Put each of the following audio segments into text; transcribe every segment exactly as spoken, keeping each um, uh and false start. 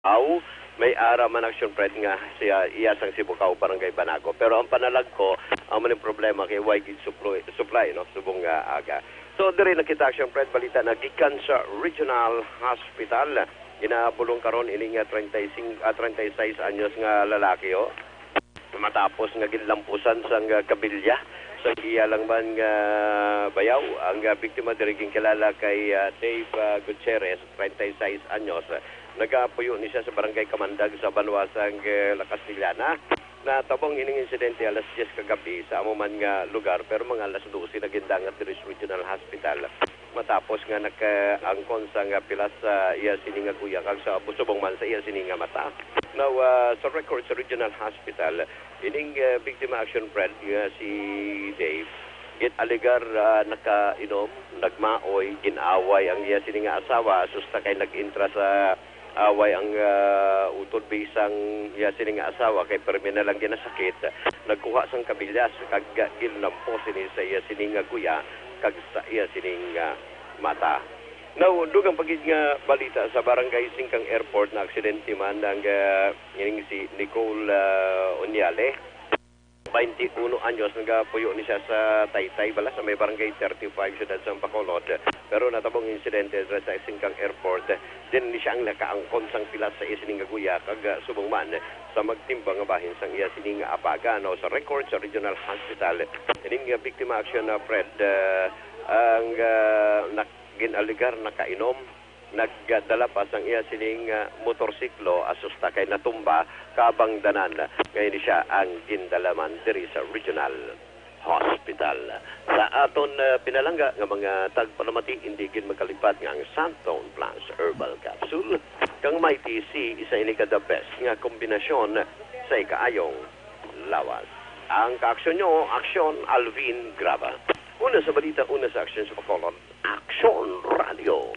Aw, may ara man, Action Fred, nga siya, iya sang Sibukaw, Barangay Banago. Pero ang panalagko, ang maning problema kay way gid supply, supply, no, subong nga aga. So, diri na kita, Action Fred, balita na gikan sa Regional Hospital. Ginabulong karon ini nga treinta y cinco, ah, treinta y seis anyos nga lalaki, oh. Matapos nga ginlampusan sang, ah, kabilya sa iya lang man nga bayaw, ang, ah, biktima diri ginkilala kay, ah, Dave, ah, Gutierrez, treinta y seis anyos. Nagapuyo ni siya sa Barangay Kamandag sa banwa sang, eh, La Castellana. Natabong ining insidente alas diyes kagabi sa amo man nga lugar, pero mga alas dose na gindangat diri sa Regional Hospital matapos nga nakaangkon sang pilas sa iya sini nga guya kag sa subong man sa iya sini nga mata. Now, ah, sa record sa Regional Hospital, ining, ah, biktima, Action Fred, nga si Dave, gin-alegar, ah, nakainom, nagmaoy, gin-away ang iya sini nga asawa, susta kay nag-intra sa away ang, ah, utod bisang iya sini nga asawa kay permi na lang ginasakit, nagkuha sang kabilyas kag ginlampo sini sa iya sini nga guya kag sa iya sini nga mata. Now, dugang pa gid nga balita, sa Barangay Singkang Airport, naaksidente man ang, ah, ining si Nicole, ah, Onyale. Twenty-uno anyos, nagapuyo ni siya sa Taytay, bala sa may Barangay thirty-five, siyudad sang Bacolod. Pero natabong insidente dira sa Singkang Airport. Din ni siya ang nakaangkon sang pilas sa iya sini nga guya, kag, ah, subong man sa magtimbang nga bahin sang iya sini nga apaga. Now, sa record sa Regional Hospital, ining, ah, biktima, Action, ah, Fred, ah, ang, ah, nak-, gin-alegar nakainom, nagdala pa sang iya sining, ah, motorsiklo, asusta kay natumba, kabang danan nga ini siya ang gindala man diri sa Regional Hospital. Sa aton, ah, pinalangga nga mga tagpalamati, hindi gid magkalipat nga ang Santon Plus Herbal Capsule kang Mighty C, isa ini ka the best nga kombinasyon sa ikaayong lawas. Ang kaaksyon nyo, Aksyon Alvin Graba. Una sa balita, una sa aksyon sa Bacolod. Aksyon Radio.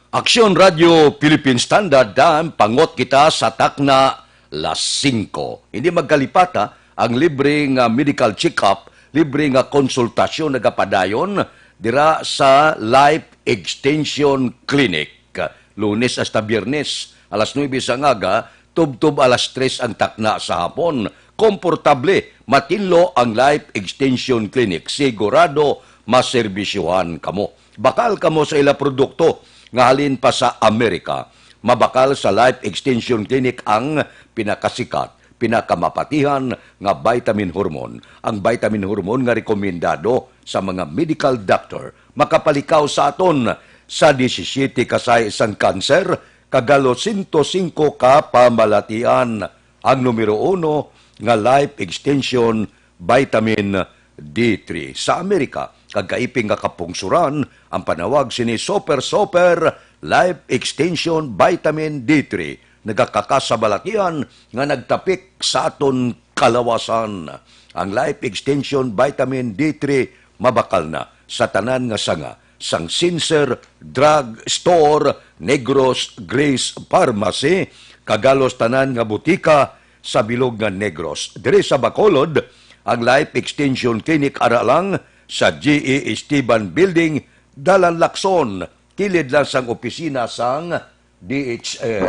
Aksyon Radio Philippine Standard Time, pangot kita sa takna las singko. Hindi magkalipat, ha, ang libre nga medical check-up, libre nga konsultasyon nagapadayon dira sa Life Extension Clinic. Lunes hasta Biyernes, alas nuebe sang aga, tubtob alas tres ang takna sa hapon. Komportable, matinlo ang Life Extension Clinic. Sigurado, maserbisyohan kamo. Bakal kamo sa ila produkto nga halin pa sa Amerika. Mabakal sa Life Extension Clinic ang pinakasikat, pinakamapatihan nga vitamin hormone. Ang vitamin hormone nga rekomendado sa mga medical doctor makapalikaw sa aton sa disisyete ka sahi sang kanser kag halos sento singko ka pamalatian. Ang numero uno nga life extension, vitamin D three. Sa Amerika, kag kaiping nga kapungsuran, ang panawag sini Super Super Life Extension Vitamin D three nagakakasabalatian nga nagtapik sa aton kalawasan. Ang Life Extension Vitamin D three mabakal na sa tanan nga sanga sang Sincere Drug Store, Negros Grace Pharmacy, kag halos tanan nga butika sa bilog nga Negros. Diri sa Bacolod, ang Life Extension Clinic ara lang sa G E Esteban Building, Dalan Lacson, kilid lang sang opisina sang D H L.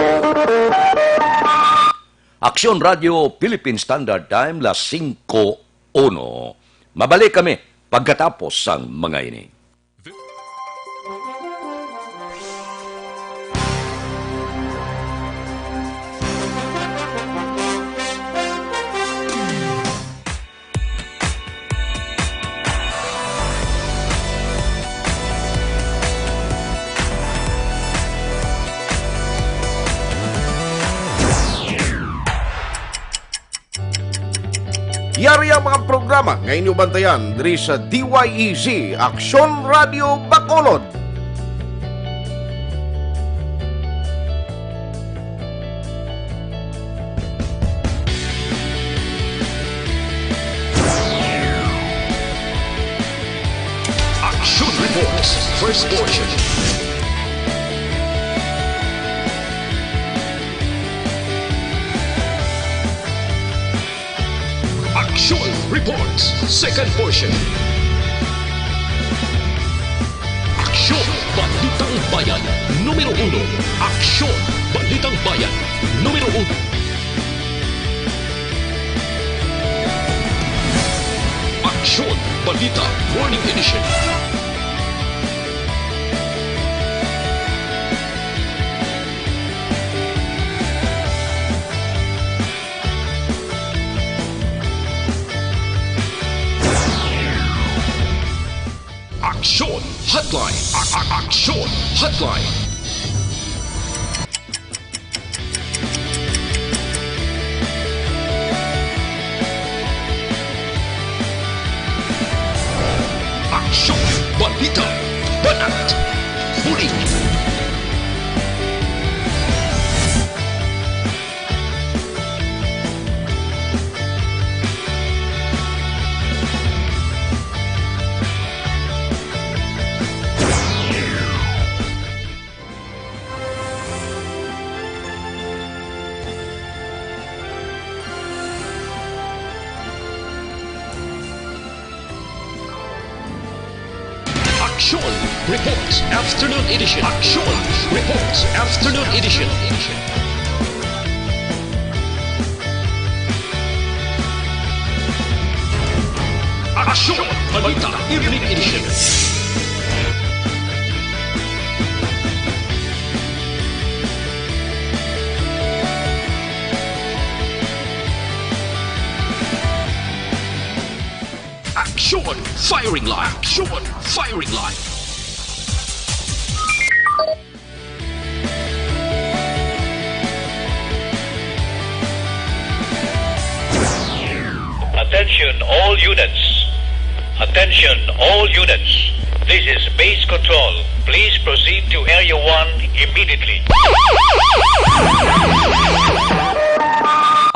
Aksyon Radio Philippine Standard Time, las singko uno. Mabalik kami pagkatapos sang mga ini. Yari ang mga programa nga inyo bantayan diri sa D Y E Z, Aksyon Radio Bacolod. Action Reports, first portion. Action Reports, second portion. Aksyon, Balitang Bayan, numero uno. Aksyon, Balitang Bayan, numero uno. Aksyon, Balita, Morning Edition. Aksyon Hotline. A- a- Aksyon Hotline. Aksyon, balita, banat, bulig. Aksyon Reports Afternoon Edition. Aksyon Reports Afternoon Edition. Aksyon Balita Evening Edition. Aksyon Firing Line. Aksyon Firing Line. Attention all units. Attention all units. This is base control. Please proceed to Area one immediately.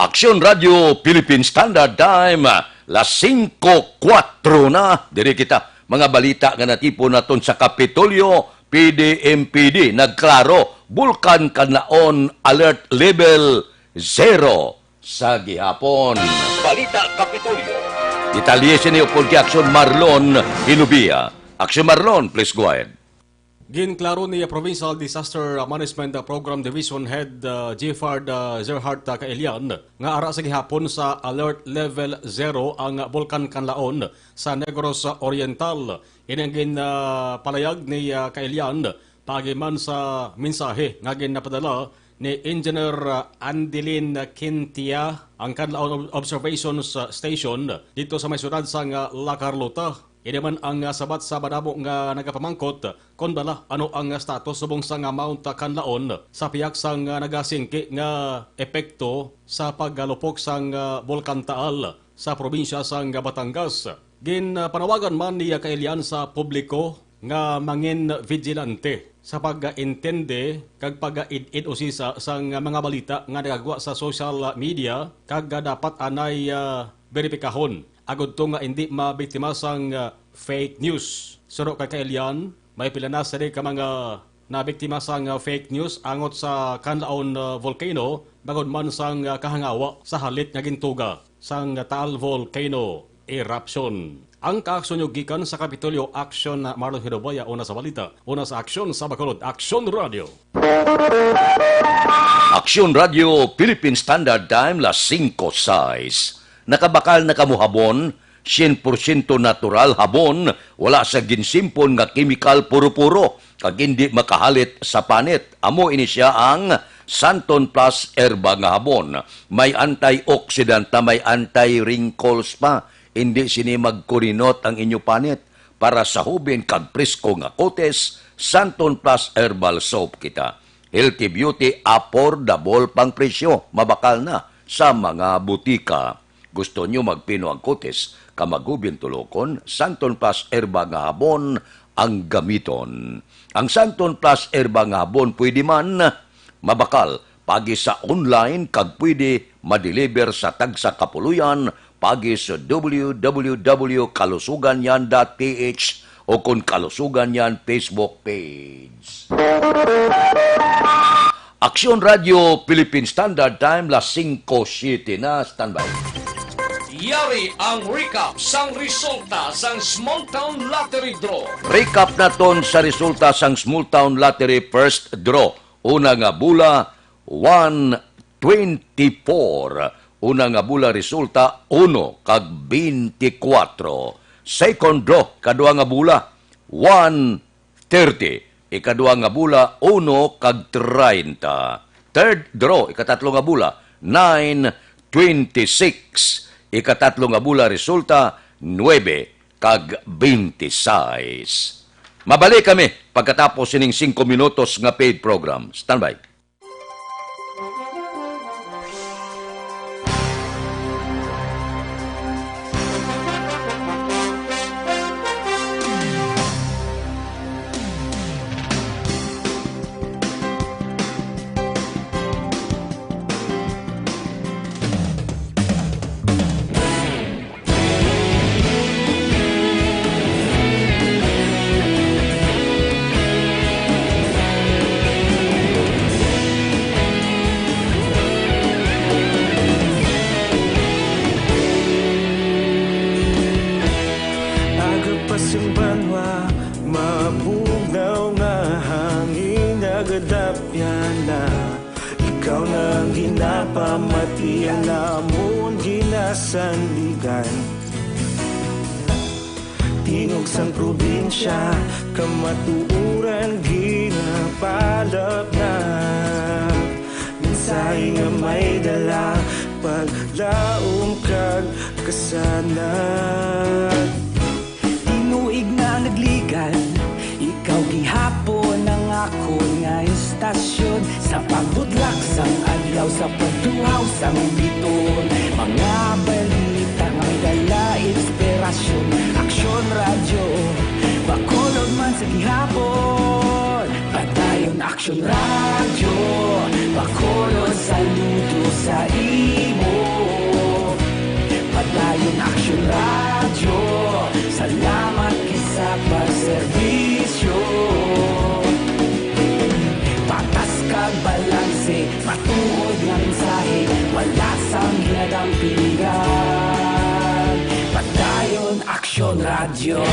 Aksyon Radio Philippine Standard Time, las singko kuwatro na. Diri kita, mga balita nga natipon naton sa Kapitolyo, P D M P D nagklaro, Bulkan Kanlaon alert level zero sa gihapon. Balita Kapitolyo. Detalye sini upod kay Aksyon Marlon Hilubia. Aksyon Marlon, please go ahead. Ginklaro ni Provincial Disaster Management Program Division Head, uh, Giffard, uh, Gerhart, uh, Kailian nga ara sa gihapon sa Alert Level Zero ang Bulkan Kanlaon sa Negros Oriental. Ini ang gin, uh, palayag ni, uh, Kailian paagi man sa mensahe nga ginapadala ni Engineer, uh, Andeline Quintia ang Kanlaon Ob-, Observations, uh, Station dito sa may syudad sang, uh, La Carlota. Ini man ang, ah, sabat sa madamo nga nagapamangkot kon bala ano ang, ah, status subong sang, ah, Mount Kanlaon sa pihak sang, ah, nagasingki nga epekto sa paggalupok sang, ah, Bulkan Taal sa probinsya sang, ah, Batangas. Gin, ah, panawagan man ni, ah, Kailian sa publiko nga mangin vigilante sa pag-intindi kag pag-id-id usisa sang, ah, mga balita nga nagagwa sa social media kag, ah, dapat anay, ah, beripikahon agud to nga indi mabiktima sang, ah, fake news. Suno kay Kailian, may pila na sini ka mga nabiktima sang, ah, fake news angot sa Kanlaon, ah, Volcano, bangod man sang, ah, kahangawa sa halit nga gintuga sang Taal Volcano Eruption. Ang kaaksyon nyo gikan sa Kapitolyo Aksyon, Marlon Hinobaya, una sa balita, una sa aksyon sa Bacolod, Aksyon Radio. Aksyon Radio, Philippine Standard Time, las singko sais. Nakabakal na kamo habon, syen porsyento natural habon, wala sa ginsimpon nga kemikal, puro-puro, kag indi makahalit sa panit. Amo ini sia ang Santon Plus Herba nga habon. May antioxidant na may anti-wrinkles pa. Indi sini magkurinot ang inyo panit. Para sa hubin kag presko nga kutis, Santon Plus Herbal Soap kita. Healthy beauty, affordable pang presyo, mabakal na sa mga butika. Gusto nyo magpino ang kutis ka maghubin tulokon? Santon Plus Herba nga habon ang gamiton. Ang Santon Plus Herba nga habon pwede man mabakal pagi sa online kag pwede madeliver sa tagsa ka puloy-an pagi sa W W W kalusuganyan dot P H o kon Kalusuganyan Facebook page. Aksyon Radio Philippine Standard Time, las singko siete na. Standby. Yari ang recap sang resulta sang Small Town Lottery Draw. Recap naton sa resulta sang Small Town Lottery First Draw. Una nga bola, one twenty-four. Una nga bola resulta, uno kag twenty-four. Second draw, kadua nga bola, one thirty. Ikadua nga bola, uno kag treinta. Third draw, ikatatlo nga bola, nine twenty-six. Ikatatlo nga bola, resulta, nuebe kag twenty-six. Mabalik kami pagkatapos sining singko minutos nga paid program. Standby. Aga pa sing banwa, mabugnaw nga hangin nagadapyan na. Ikaw na ang ginapamatian namon, ginasandigan. Tingog sang probinsya, kamatuoran ginapalapnat. Mensahe nga may dala, paglaom kag kasanag. Tinuig na nagligan, ikaw gihapon ang akon nga istasyon. Sa pagbutlak sang adlaw, sa pagtuhaw sang biton, mga balita nga may dala inspirasyon. Aksyon Radyo, Bacolod man sa gihapon. Padayon Aksyon Radyo, Bacolod, saludo sa imo. Padayon Aksyon Radyo, salamat gid sa pagserbisyo. Patas kag balanse, matuod nga mensahe, wala sang ginadampigan. Padayon Aksyon Radyo.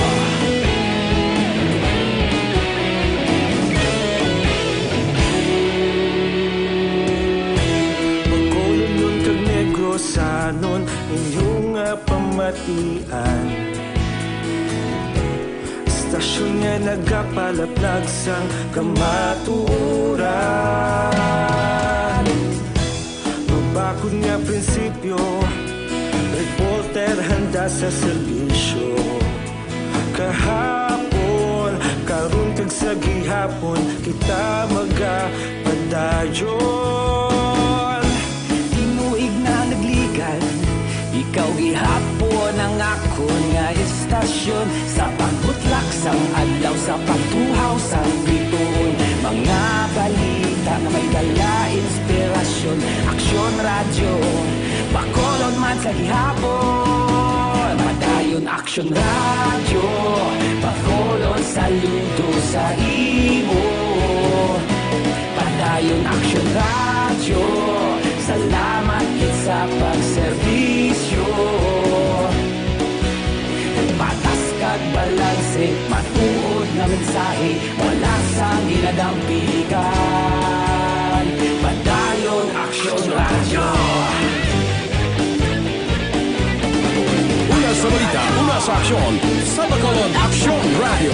Bacolodnon kag Negrosanon, inyo nga pamatian. Istasyon nga nagapalaplag sang kamatuoran. Mabakod nga prinsipyo, reporter handa sa serbisyo. Kahapon, karon kag sa gihapon, kita magapadayon. Tinuig na nagligan, ikaw gihapon ang akon nga istasyon. Sa pagbutlak sang adlaw, sa pagtuhaw sang bituon, mga balita nga may dala inspirasyon. Aksyon Radyo, Bacolod man sa gihapon. Padayon Aksyon Radyo, Bacolod, saludo sa imo. Padayon Aksyon Radyo, salamat gid sa pagserbisyo. Patas kag balanse, matuod nga mensahe, wala sang ginadampigan. Padayon Aksyon Radyo. Una sa balita, una sa aksyon, sa Bacolod Aksyon Radyo.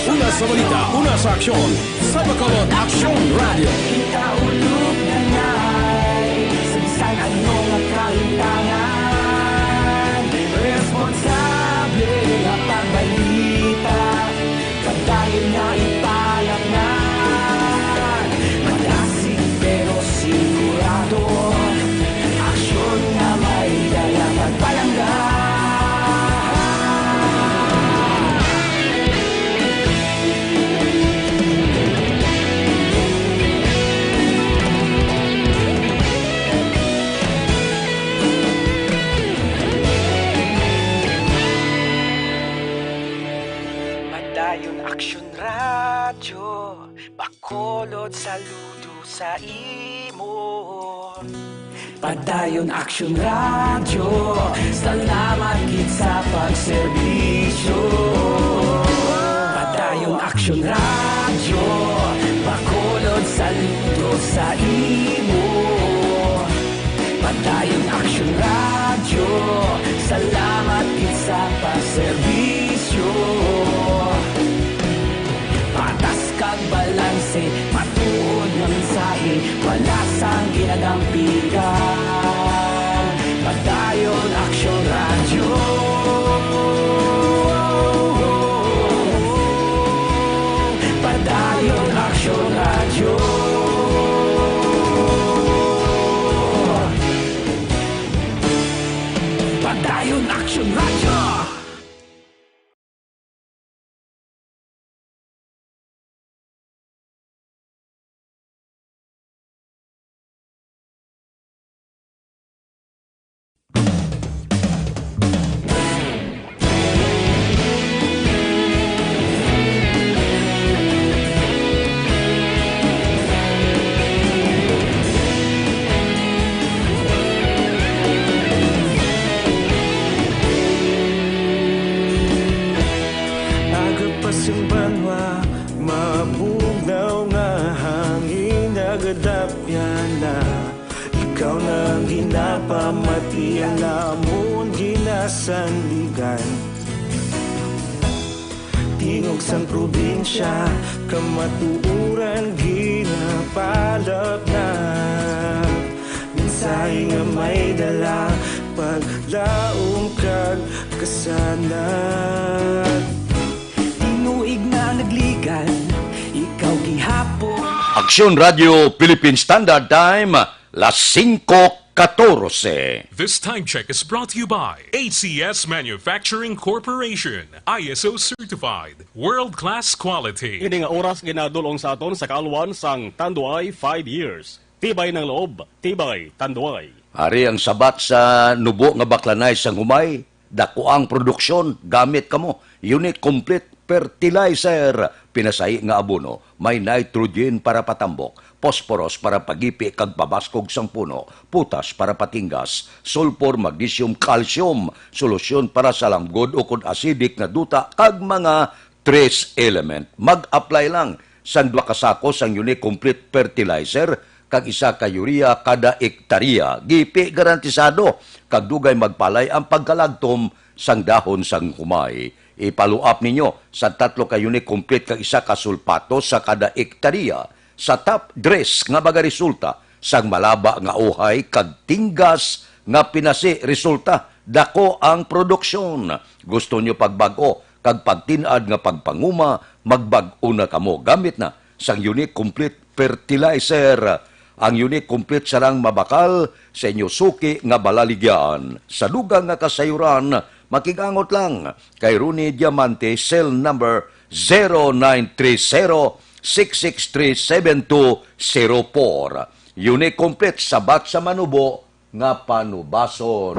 Una sa balita, una sa aksyon, sa Bacolod Aksyon Radyo. Kita ulog na nai, sa bisan ano nga kahintangan, responsable nga pagbalita. Padayon na ipalapngan, madasig pero sigurado. Aksyon nga may dala pagpalangga. Padayon Aksyon Radyo, Bacolod, saludo sa imo. Padayon Action Radio, salamat gid sa pagserbisyo. Padayon Action Radio, Bacolod saludo sa imo. Padayon Action Radio, salamat gid sa pagserbisyo. Patas kag balanse, matuod nga mensahe, wala sang ginagampigan. Padayon Action Radio. Padayon Action Radio. Padayon Action Radio. Aga pa sing banwa, mabugnaw nga hangin nagadapyan na. Ikaw na ang ginapamati, ang amon ginasandigan. Tingog sang probinsya, kamatuoran ginapalapnat. Mensahe nga may dala, paglaom kag kasanag. Tinuig na nagligan, ikaw gihapon. Aksyon Radio Philippine Standard Time, las singko katorse. This time check is brought to you by A C S Manufacturing Corporation, I S O certified, world-class quality. Ini nga oras ginadul-ong sa aton sa kaalwan sang Tanduay five years. Tibay ng loob, tibay Tanduay. Ari ang sabat sa nubo nga baklanay sang humay, dako ang produksyon, gamit kamo. Unique Complete Fertilizer, pinasahi nga abono, may nitrogen para patambok, phosphorus para pagipi kag pabaskog sang puno, potas para patinggas, sulfur, magnesium, calcium, solusyon para sa lamgod ukon acidic nga duta, kag mga trace element. Mag-apply lang sang duha ka sako sang Unique Complete Fertilizer kag isa ka urea kada ektarya. Gipi garantisado kag dugay magpalay ang pagkalagtom sang dahon sang humay. I-follow up ninyo sa tatlo ka Unique Complete kag isa ka sulpato sa kada ektarya sa top dress nga magaresulta sang malaba nga uhay kag tinggas nga pinasi. Resulta, dako ang produksyon. Gusto nyo pagbag-o kag pagtin-ad nga pagpanguma, magbag-o na kamo. Gamit na sang Unique Complete Fertilizer. Ang Unique Complete sarang mabakal sa inyo suki nga balaligyan. Sa dugang nga kasayuran, makig-angot lang kay Ronnie Diamante, cell number zero nine three zero, six six three, seven two zero four. Unique Complete, sabat sa manubo nga panubason.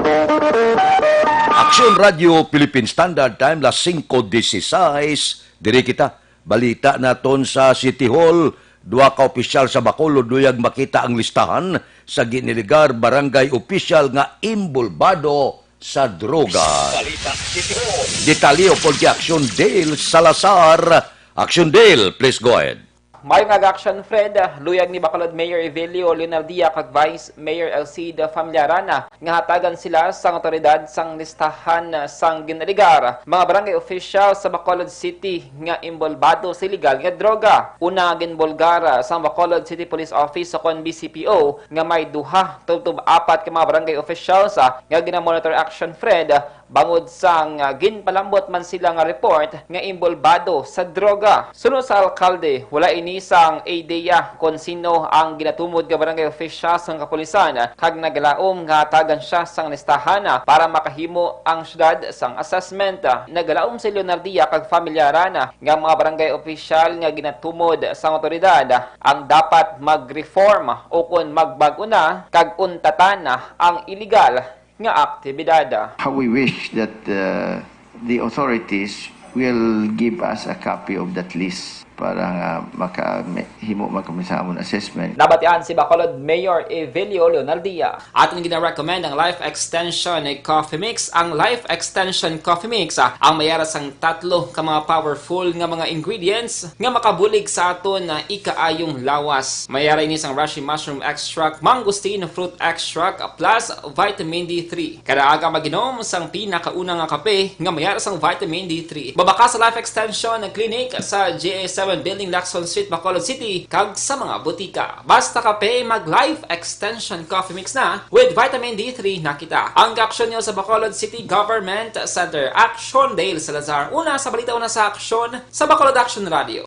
Aksyon Radio Philippine Standard Time, las singko dieciséis. Diri kita, balita naton sa City Hall. Duha ka opisyal sa Bacolod luyag makita ang listahan sa giniligar barangay opisyal nga inbolbado sa droga. Balita City Hall. Detalye upod kay Aksyon Dale Salazar. Aksyon Dale, please go ahead. Maayong aga, Aksyon Fred. Luyag ni Bacolod Mayor Evelio Leonardia kag Vice Mayor Elcid Familiarana nga hatagan sila sang awtoridad sang listahan sang ginaligar mga barangay official sa Bacolod City nga inbolbado sa iligal nga droga. Una nga ginbulgar sang Bacolod City Police Office o kon B C P O nga may duha tubtob apat ka mga barangay officials, ah, nga gina-monitor, Aksyon Fred, bangod sang, ah, ginpalambot man sila nga report nga inbolbado sa droga. Suno sa alkalde, wala ini sang ideya kon sino ang ginatumod nga barangay official sang kapulisan, kag nagalaom nga hatagan siya sang listahan, ah, para makahimo ang syudad sang assessment. Nagalaom si Leonardia kag familiaran nga mga barangay official nga ginatumod sang awtoridad ang dapat mag-reform ukon magbag-o na kag untatan ang iligal nga aktibidad. How we wish that, uh, the authorities will give us a copy of that list. para nga maka-, himo man kami sa amon assessment. Nabatian si Bacolod Mayor Evelio Leonardia. Aton gina-recommend ang Life Extension Coffee Mix. Ang Life Extension Coffee Mix, ah, ang may ara sang tatlo ka mga powerful nga mga ingredients nga makabulig sa aton, ah, ikaayong lawas. May ara ini sang reishi mushroom extract, mangosteen fruit extract, plus vitamin D three. Kada aga mag-inom sang pinakauna nga kape nga may ara sang vitamin D three. Mabakal sa Life Extension Clinic sa G A seven Building, Lacson Street, Bacolod City, kag sa mga butika. Basta kape, mag Life Extension Coffee Mix na, with vitamin D three na kita. Ang kaaksyon nyo sa Bacolod City Government Center. Aksyon, Dale Salazar. Una sa balita, una sa aksyon, sa Bacolod Action Radio.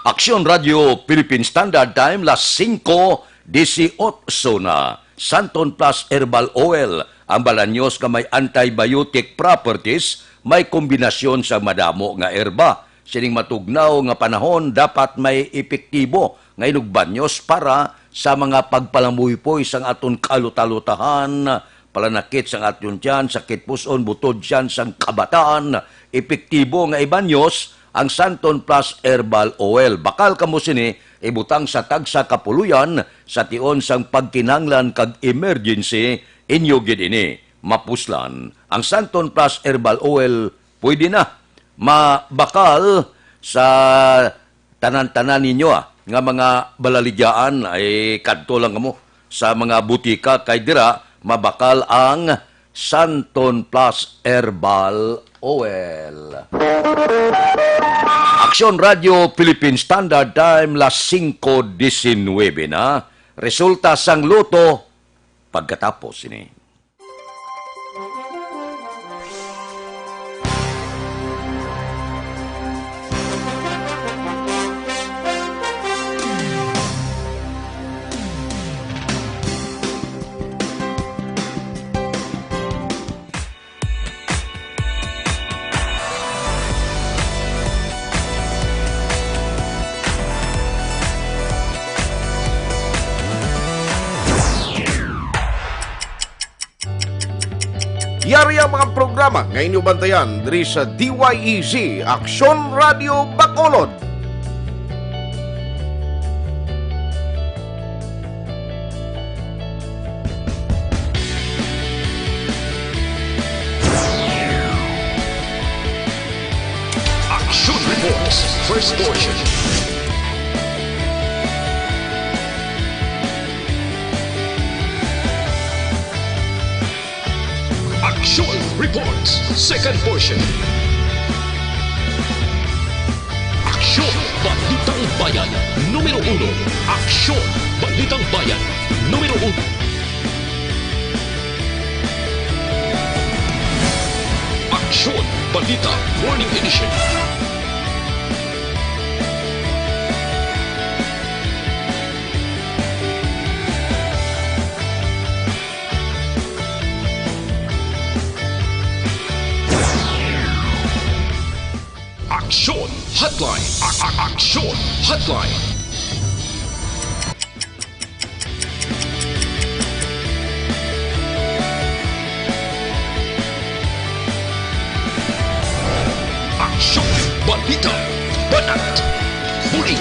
Aksyon Radio Philippine Standard Time, las singko disiotso na. Santon Plus Herbal Oil, ang balanyos nga may antibiotic properties, may kombinasyon sa madamo nga herba. Sining matugnaw nga panahon, dapat may epektibo nga inugbanyos para sa mga pagpalamuypoy sang aton kalutalutahan, palanakit sang aton tiyan, sakit pus-on, butod tiyan sang kabataan. Epektibo nga ibanyos ang Santon Plus Herbal Oil. Bakal kamo sini ibutang sa tagsa ka puloy-an sa tion sang pagkinahanglan kag emergency. Inyo gid ini mapuslan. Ang Santon Plus Herbal Oil pwede na mabakal sa tanan-tanan ninyo, ah, nga mga balaligyaan. Ay kadto lang kamo sa mga butika kay dira mabakal ang Santon Plus Herbal Oil. Aksyon Radio Philippine Standard Time, las singko disinuybe na. Resulta sang Lotto pagkatapos sini. Yari ang mga programa nga inyo bantayan diri sa D Y E Z Aksyon Radio Bacolod. Action Reports, first portion. Action Reports, second portion. Aksyon, Balitang Bayan, numero uno. Aksyon, Balitang Bayan, numero uno. Aksyon, Balita, Morning Edition. Aksyon Hotline. A-, a-, Aksyon Hotline. Aksyon, balita, banat, bulig.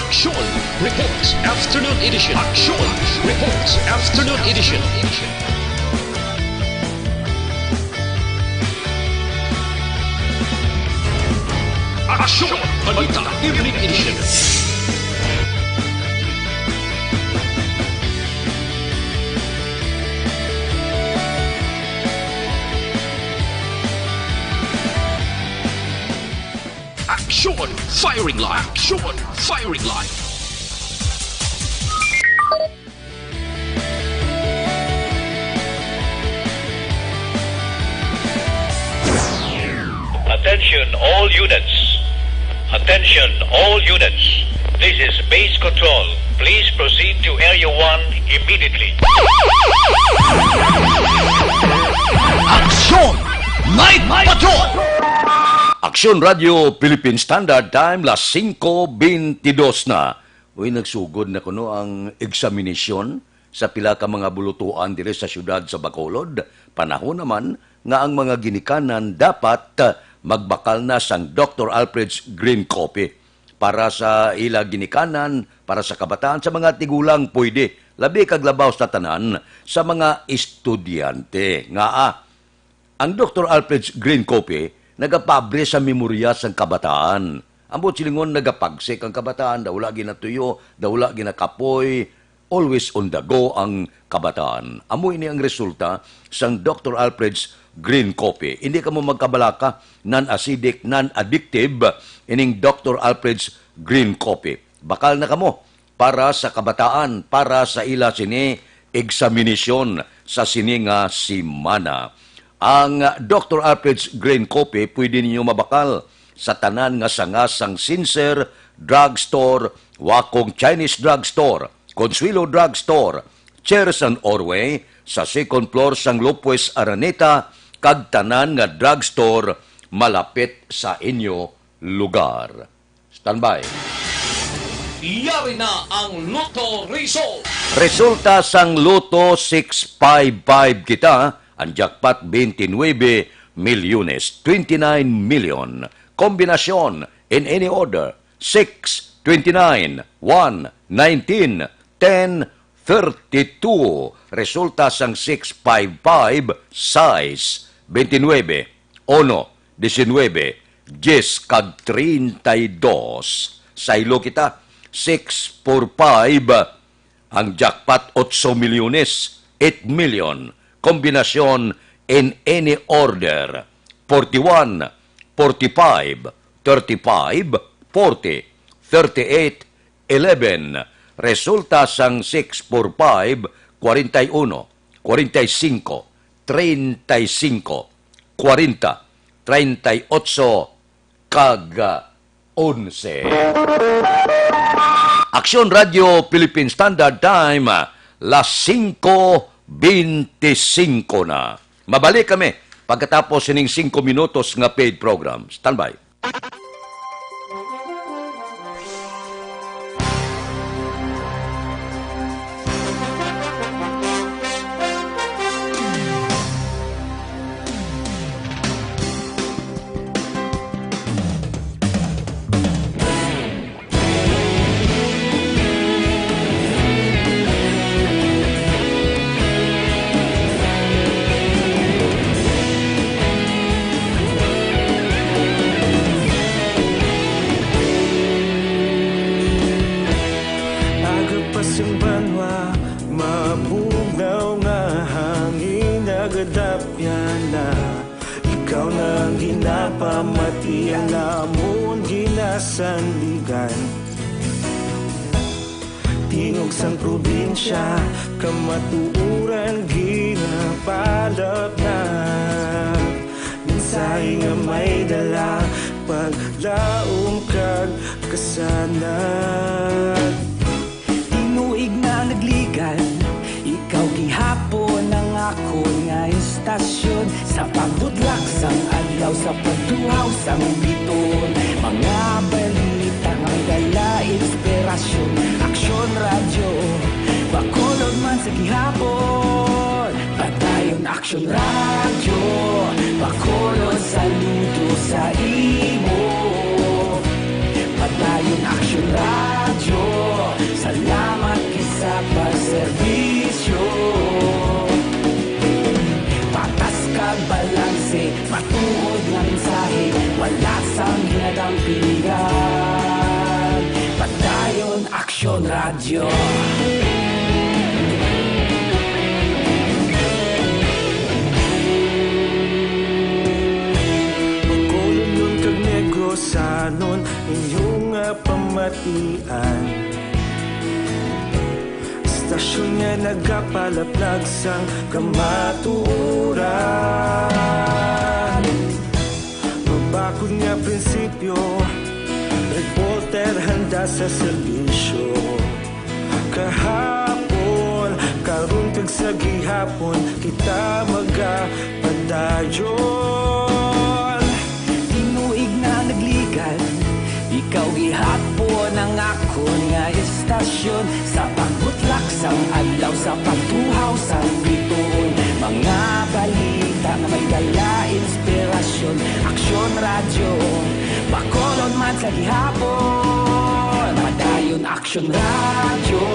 Aksyon Reports Afternoon Edition. Aksyon Reports Afternoon Edition. Aksyon Balita Evening Edition. Aksyon Firing Line. Aksyon Firing Line. Attention all units. Attention all units. This is base control. Please proceed to Area one immediately. Aksyon! Night Patrol! Aksyon Radio Philippine Standard Time, las singko bentidós na. Uy, nagsugod na kuno ang eksaminasyon sa pila ka mga bulutuan diri sa siyudad sa Bacolod. Panahon naman nga ang mga ginikanan dapat, ah, magbakal na sang Doctor Alfred's Green Coffee para sa ila ginikanan, para sa kabataan, sa mga tigulang pwede, labi kag labaw sa tanan, sa mga estudyante. Ngaa, ang Doctor Alfred's Green Coffee nagapaabri sa memorya sang kabataan. Ambot silingon, nagapagsik ang kabataan, daw wala ginatuyo, daw wala ginakapoy, always on the go ang kabataan. Amo ini ang resulta sang Doctor Alfred's Green Coffee. Hindi kamo magkabalaka, non-acidic, non-addictive ining Doctor Alfred's Green Coffee. Bakal na kamo para sa kabataan, para sa ila sini eksaminasyon sa sini nga semana. Ang Doctor Alfred's Green Coffee pwede ninyo mabakal sa tanan nga sanga sang Sincere Drugstore, Wakong Chinese Drugstore, Consuelo Drugstore, Cheers and Orway, sa second floor sang Lopez Araneta, kag tanan nga drugstore malapit sa inyo lugar. Standby. Yari na ang Lotto Result. Resulta sang Lotto six five five kita, ang jackpot twenty-nine milyones, twenty-nine million. Kombinasyon, in any order, six, twenty-nine, one, nineteen, ten, thirty-two. Resulta sang six five five, sais, twenty-nine, uno, diecinuebe, dies, kag treinta y dos. Saylo kita, six four five, ang jackpot, otso milyones, eight million. Kombinasyon, in any order, forty-one, forty-five, thirty-five, forty, thirty-eight, eleven. Resulta sang six four five, kwarenta y uno, kwarenta y cinco, treinta y cinco, kwarenta, treinta y ocho, kag, ah, onse. Aksyon Radio Philippine Standard Time, ah, las singko bente singko na. Mabalik kami pagkatapos sining singko minutos nga paid program. Standby. Aga pa sing banwa, mabugnaw nga hangin, nagadapyan na. Ikaw na ang ginapamati, ang amon ginasandigan. Tingog sang probinsya, kamatuoran ginapalapnat. Mensahe nga may dala, paglaom kag kasanag. Tinuig na nagligan, ikaw gihapon ang akon nga istasyon. Sa pagbudlak sang adlaw, sa pagtuhaw sang biton, mga balita nga may dala inspirasyon. Aksyon Radyo, Bacolod man sa gihapon. Padayon Aksyon Radyo, Bacolod, saludo sa imo. Padayon Aksyon Radyo, salamat gid sa pagserbisyo. Patas kag balanse, matuod nga mensahe, wala sang ginadampingan. Padayon Aksyon Radyo. Bacolodnon kag Negrosanon, inyo nga pamatian. Istasyon nga nagapalaplag sang kamatuoran. Mabakod nga prinsipyo, reporter Handa sa serbisyo. Kahapon, karon, kag sa gihapon, kita magapadayon. Tinuig na nagligan, ikaw gihapon ang akon nga estasyon. Sa pagbutlak sang adlaw, sa pagtuhaw sang bituon, mga balita nga may dala inspirasyon. Aksyon Radyo, Bacolod man sa gihapon. Padayon Aksyon Radyo,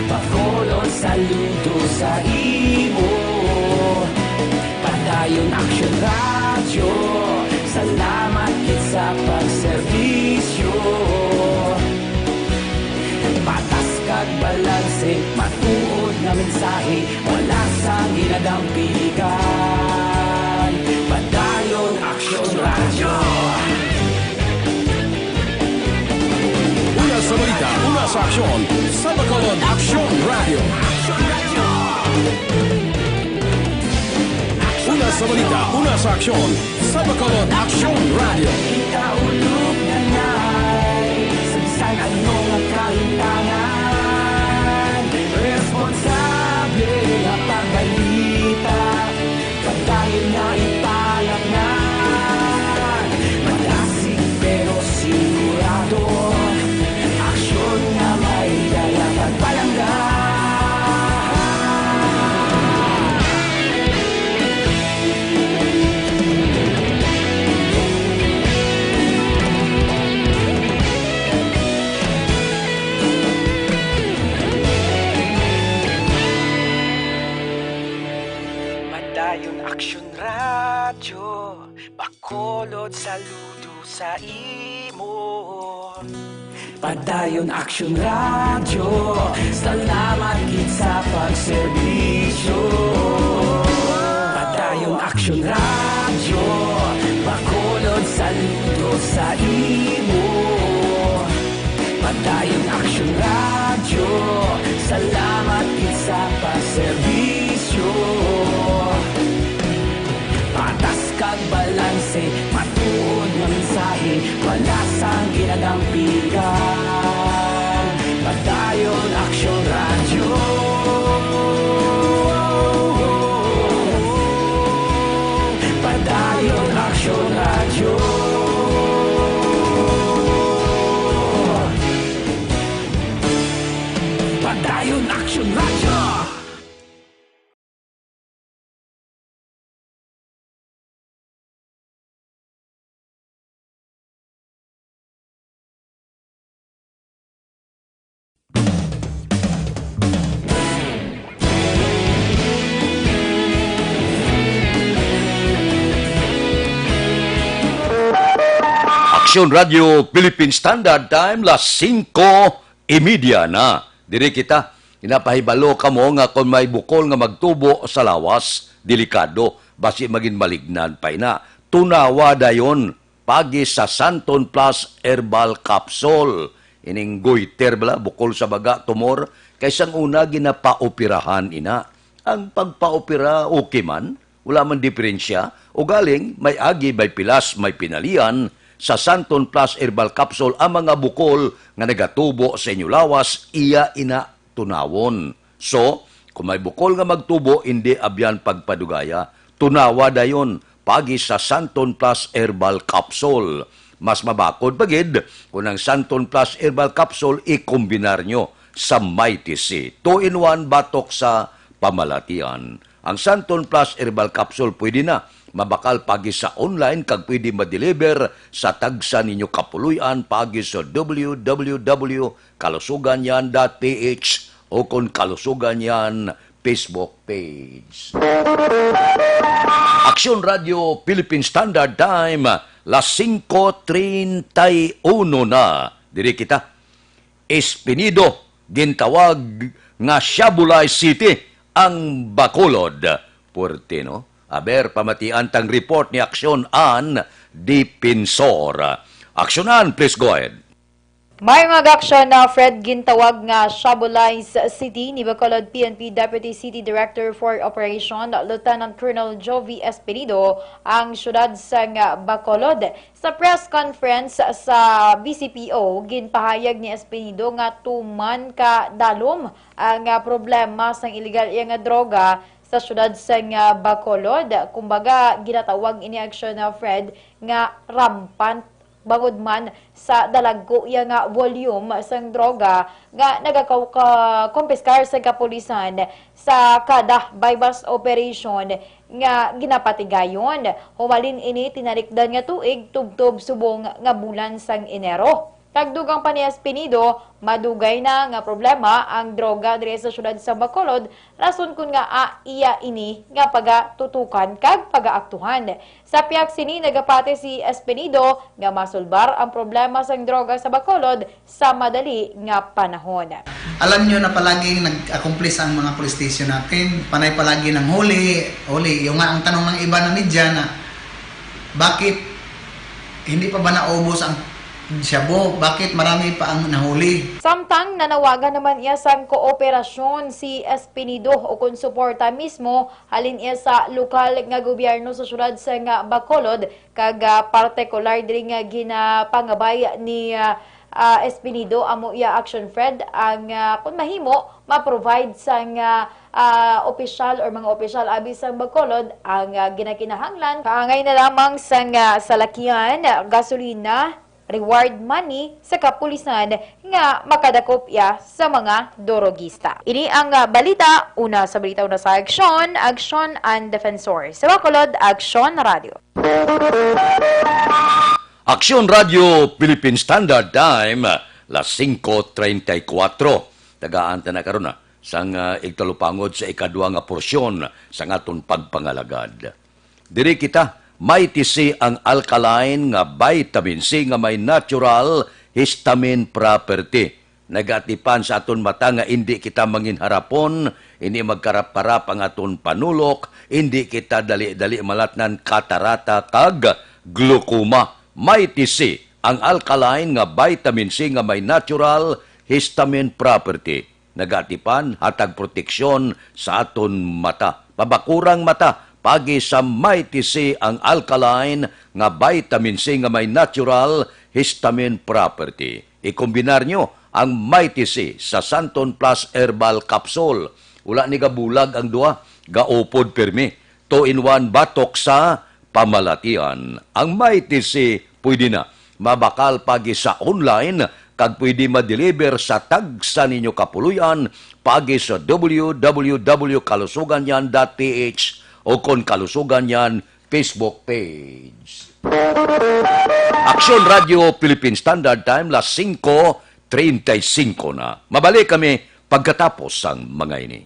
Bacolod, saludo sa imo. Padayon Aksyon Radyo, salamat gid sa pagserbisyo. Patas kag balanse, matuod nga mensahe, wala sang ginadampigan. Padayon Aksyon Radyo. Una sa balita, una sa aksyon, sa Bacolod Aksyon Radyo. Una sa balita, una sa aksyon, sa Bacolod Aksyon Radyo. Kita ulog na nay, sa bisan ano nga kahintangan, responsable nga pagbalita, padayon nga ipalapnan. Malasig pero sigurado, aksyon nga may dala pagpalangga. Padayon Aksyon Radyo, Bacolod, saludo sa imo. Padayon Aksyon Radyo, salamat gid sa pagserbisyo. Padayon Aksyon Radyo, Bacolod, saludo sa imo. Padayon Aksyon Radyo, salamat gid sa pagserbisyo. Patas kag balanse, matuod nga mensahe, wala sang ginadampigan. Padayon Aksyon Radyo. Padayon Aksyon Radyo. Padayon Aksyon Radyo. Aksyon Radio Philippine Standard Time, las singko y media na. Diri kita, ginapahibalo kamo nga kon may bukol nga magtubo sa lawas, delikado, basi magin malignan pa ina. Tunawa dayon, paagi sa Santon Plus Herbal Capsule. Ining goiter bala, bukol sa baga, tumor, kay sang una ginapaoperahan ina. Ang pagpaopera okay man, wala man diferensya. Ugaling, may agi, may pilas, may pinalian. Sa Santon Plus Herbal Capsule ang mga bukol nga nagatubo sa inyo lawas, iya ina tunawon. So, kung may bukol nga magtubo, indi abyan pagpadugaya, tunawa dayon paagi sa Santon Plus Herbal Capsule. Mas mabakod pa gid kung ang Santon Plus Herbal Capsule ikombinar nyo sa Mighty C, two-in-one batok sa pamalatian. Ang Santon Plus Herbal Capsule pwede na mabakal paagi sa online kag pwede ma-deliver sa tagsa ninyo kapuloy-an paagi sa w w w kalusugan yan dot p h o kon Kalusugan Yan Facebook page. Aksyon Radio Philippine Standard Time, las singko treinta y uno na. Diri kita. Espinido, gintawag nga Shabulay City ang Bacolod. Puerte, no? Aber, pamatian tang report ni Aksyon An Dipensor. Aksyon An, please go ahead. May mga aksyon na Fred gintawag nga Shabu Lines City ni Bacolod P N P Deputy City Director for Operation, Lieutenant Colonel Jovi Espinido, ang siyudad sang Bacolod. Sa press conference sa B C P O, ginpahayag ni Espinido nga tuman ka dalom ang, ah, problema sang iligal iya nga droga sa siyudad sang, ah, Bacolod. Kumbaga, ginatawag ini aksyon na Fred nga rampant bangod man sa dalagko iya nga volume sang droga nga nagakaw-, ka-, kumpiskar sa kapulisan sa kada buy-bust operation nga ginapatigayon. Humalin ini tinalikdan nga tuig tubtob subong nga bulan sang Enero. Kag dugang pa ni Espinido, madugay na nga problema ang droga diri sa siyudad sa Bacolod, rason kon ngaa iya ini nga pagatutukan kag pagaaktuhan. Sa pihak sini, nagapati si Espinido nga masulbar ang problema sang droga sa Bacolod sa madali nga panahon. Alam nyo na palaging nag-accomplish ang mga police station natin. Panay palagi ng huli, huli. Yung nga ang tanong ng iba na media na, bakit hindi pa ba naubos ang shabu? Bakit marami pa ang nahuli? Samtang nanawagan naman iya sang kooperasyon si Espinido ukon suporta mismo halin iya sa lokal nga gobyerno sa siyudad sang Bacolod, kag, ah, partikular diri nga ginapangabay ni, ah, ah, Espinido, amo iya action, Fred, ang, ah, kung mahimo, ma-provide sang, ah, ah, opisyal or mga opisyal abi sang Bacolod ang, ah, ginakinahanglan. Kaangay na lamang sang, ah, salakyan, gasolina, reward money sa kapulisan nga makadakop iya sa mga durogista. Ini ang, ah, balita. Una sa balita, una sa aksyon, Aksyon ang Defensor. Sa Bacolod, Aksyon Radio. Aksyon Radio Philippine Standard Time, las singko treinta y cuatro. Tagaan ta na karon, ah, sang, ah, igtalupangod sa ikadwa nga porsyon sang aton pagpangalagad. Diri kita, may tisi ang alkaline nga vitamin C nga may natural histamine property. Nagatipan sa aton mata nga indi kita manginharapon, indi magkarap-karap ang aton panulok, indi kita dali-dali malatnan katarata kag glaucoma. May tisi ang alkaline nga vitamin C nga may natural histamine property. Nagatipan, hatag proteksyon sa aton mata. Pabakurang mata, pagi sa Mighty C ang alkaline nga vitamin C nga may natural histamine property. Ikombinar nyo ang Mighty C sa Santon Plus Herbal Capsule. Wala ni gabulag ang duha, gaupod pirmi. Two-in-one batok sa pamalatian. Ang Mighty C pwede na mabakal pagi sa online kag pwede ma-deliver sa tagsa ninyo kapuloy-an pagi sa W W W kalusuganyan dot P H o kon Kalusuganyan Facebook page. Aksyon Radio Philippine Standard Time, las singko treinta y cinco na. Mabalik kami pagkatapos sang mga ini.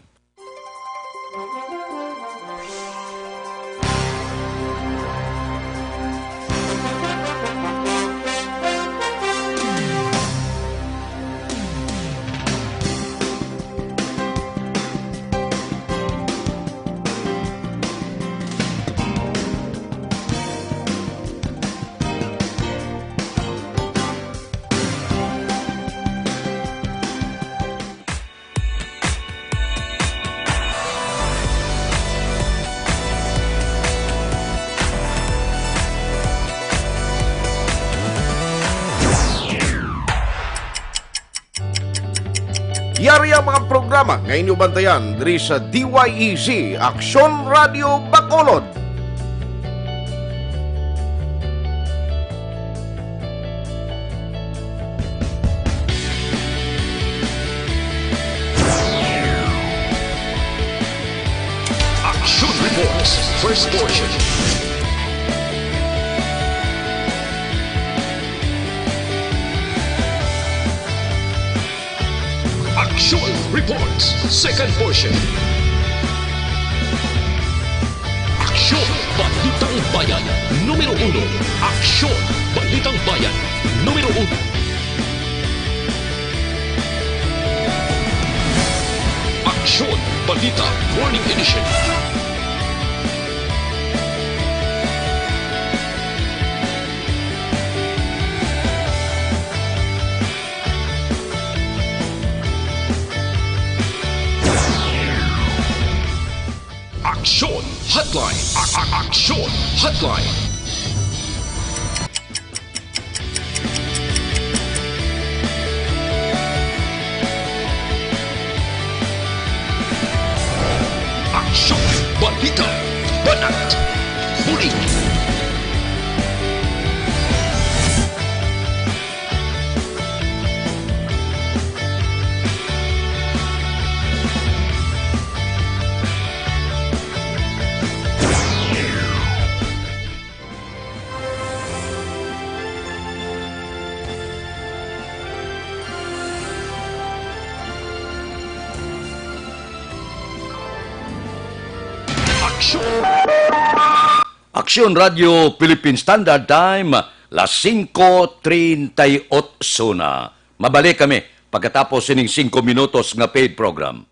Yari ang mga programa nga inyo bantayan diri sa D Y E Z, Aksyon Radio Bacolod. Action Reports, first portion. Action Reports, second portion. Aksyon, Balitang Bayan, numero uno. Aksyon, Balitang Bayan, numero uno. Aksyon, Balita, Morning Edition. Aksyon Hotline. A- a- Aksyon Hotline. Aksyon, balita, banat, bulig. Aksyon! Aksyon Radyo Philippine Standard Time, las singko treinta y ocho na. Mabalik kami pagkatapos sining singko minutos nga paid program.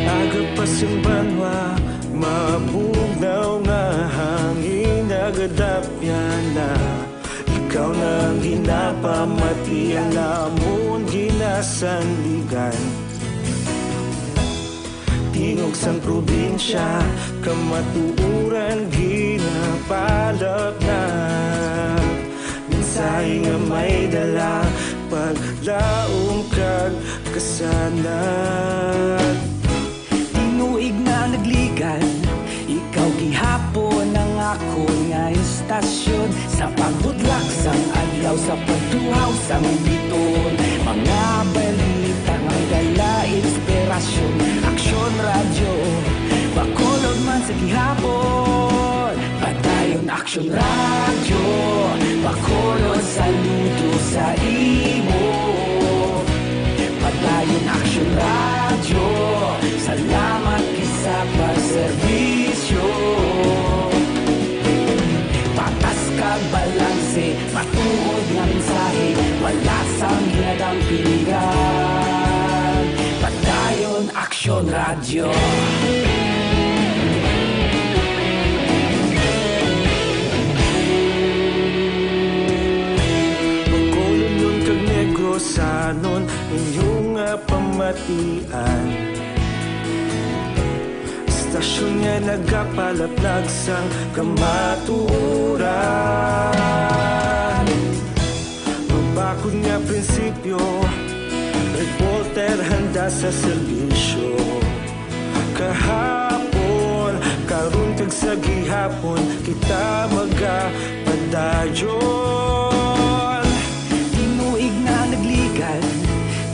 Aga pa sing banwa, mabugnaw nga hangin, nagadapyan na. Ikaw na ang ginapamati, ang amon ginasandigan. Tingog sang probinsya, kamatuoran ginapalapnag. Mensahe nga may dala, paglaom kag kasanag. Tinuig na nagligad, ikaw gihapon ang akon nga istasyon. Sa pagbutlak sang adlaw, sa pagtuhaw sang bituon, mga balita nga may dala inspirasyon. Aksyon Radyo, Bacolod man sa gihapon. Padayon Aksyon Radyo, Bacolod, saludo sa imo. Padayon Aksyon Radyo, salamat gid sa pagserbisyo. Patas kag balanse, matuod nga mensahe, wala sang ginadampingan. Padayon Aksyon Radyo. Bacolodnon kag Negrosanon, inyo nga pamatian. Istasyon nga nagapalaplag sang kamatuoran. Mabakod nga prinsipyo, reporter handa sa serbisyo. Kahapon, karon kag sa gihapon, kita magapadayon. Tinuig na nagligad,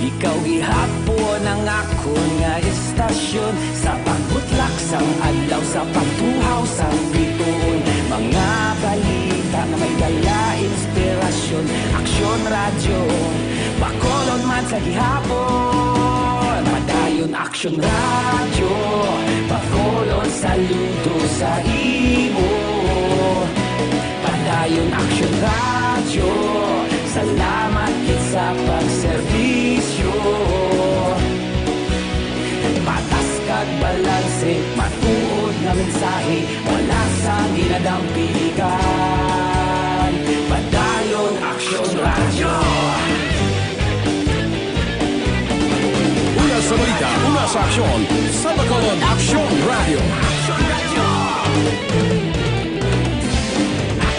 ikaw gihapon ang akon nga istasyon. Sa pagbutlak sang adlaw, sa pagtuhaw sang bituon, mga balita nga may dala inspirasyon. Aksyon Radyo, Bacolod man sa gihapon. Padayon Aksyon Radyo, Bacolod, saludo sa imo. Padayon Aksyon Radyo, salamat gid sa pagserbisyo. Patas kag balanse, matuod nga mensahe, wala sang ginadampingan. Padayon Aksyon Radyo. Una sa balita, una sa aksyon, sa Bacolod Aksyon Radyo.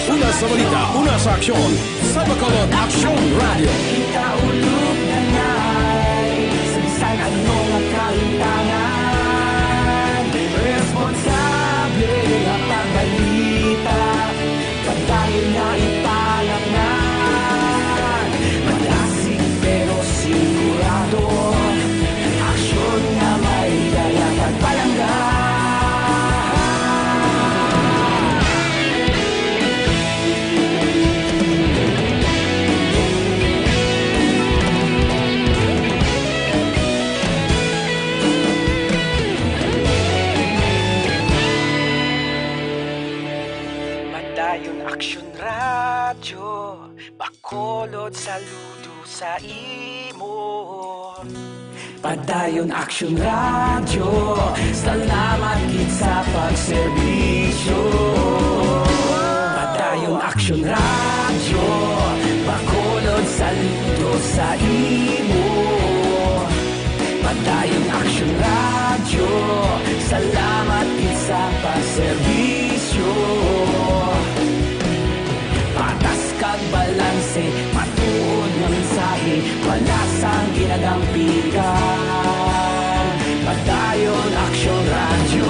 Una sa balita, una sa aksyon, sa Bacolod Aksyon Radyo. Kita ulog na nay, sa bisan ano nga kalimtangan, responsable nga pagbalita. Padayon nga ipalapngan, madasig pero sigurado, aksyon nga may dala kag palangga. Bacolod, saludo sa imo. Padayon Aksyon Radyo, salamat gid sa pagserbisyo. Padayon Aksyon Radyo, Bacolod, saludo sa imo. Padayon Aksyon Radyo, salamat gid sa pagserbisyo. Patas kag balanse, matuod nga mensahe, wala sang ginadampigan. Padayon Aksyon Radyo.